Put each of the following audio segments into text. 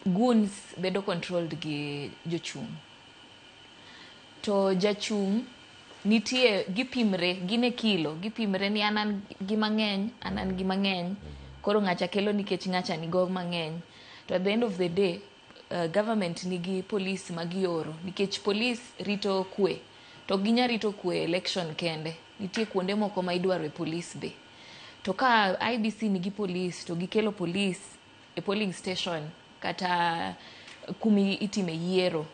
Goons bedo controlled gi jochung'. To jachung' nitie gipimre gin e kilo gipimre ni an an gi mang'eny an an gi mang'eny koro ng'acha kelo nikech ng'acha nigo mang'eny to at the end of the day government nigi police ma gioro nikech police rito kwe to ok ginya rito kwe election kende nitie kuonde moko ma idwaro e police be to ka IEBC nigi police to gikelo police e polling station kata kumi itime yiero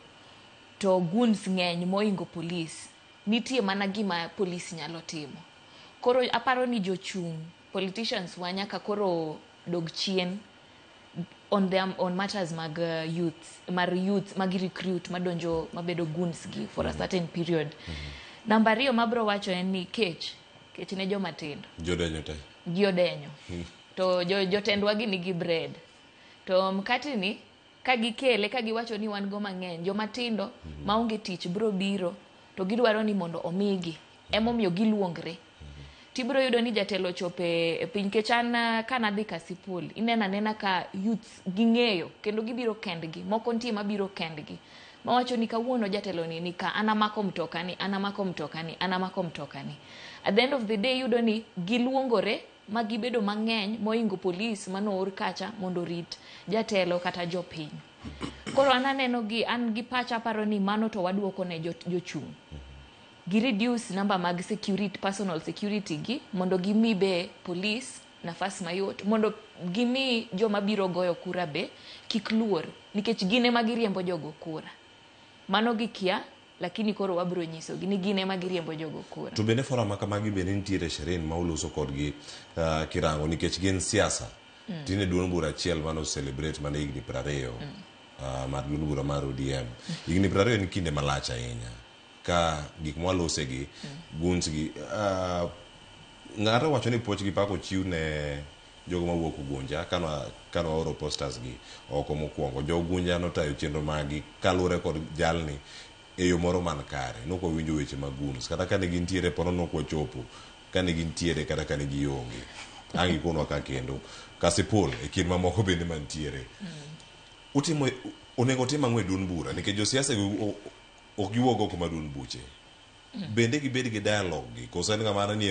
to goons ng'eny moingo police nitie mana gima police nyalo timo koro aparo ni jochung' politicians wa nyaka koro dog chien on matters mag youth mar youth magi recruit madonjo mabedo goons gi for a certain period. Namba ariyo mabro wacho en ni kech kech ne joma tindo. Jodenyo te. Ji odenyo to jotendwa gi nigi bread to mkate ni ka gikele ka giwacho ni wan go mang'eny joma tindo maonge tich bro biro to gidwaro ni mondo omigi emomiyo giluongre tibro yudo ni jatelo ochopo e piny kech an kanadhi Kasipul ineno anena ka youths ging'eyo kendo gibiro kendgi moko nitie mabiro kendgi mawacho ni kawuono jatelo ni ni ka an amako mtoka ni an amako mtoka ni an amako mtoka ni at the end of the day iyudo ni giluongore ma gibedo mang'eny moingo polis manoor kacha mondo orit jatelo kata jopiny koro an aneno gi an gi pacha aparo ni mano to waduoko ne jochung' gi reduce number mag security personal security gi mondo gimi be police nafas mayot mondo gimi joma biro goyo kura be kik luor nikech gin ema giriembo jogo kura mano gikia lakini koro wabro nyisogi ni gin ema giriembo jogo kura. To bende forum ma kamagi bende nitiere Sherin ma uloso kodgi kirango nikech gin siasa. Tinde duond bura achiel mano celebrate mana higni 20 mar duond bura mar ODM. Higni 20 en kinde malach ahinya. Ka gik mwalose gi, goons gi, ng'ato wacho ni puoch gi pak ochiw ne jogo mawuok Ugunja kano waoro posters gi oko mokwongo. Jo Ugunja notayo chenro maggi kaluwore kod jalni e yo moro man kare. Nok wawinjo weche mag goons. Kata kane gintiere pono nok wachopo. Kane gintiere kata kane gionge. Ang' ikonwa ka kendo. Kasipul e kind mamoko bende mantiere. Utimo onego tim ang'o e duond bura nikech josiasa gi ok giwuog oko mar duond buche. Bende gibed gi dialogue gi koso en kamano ni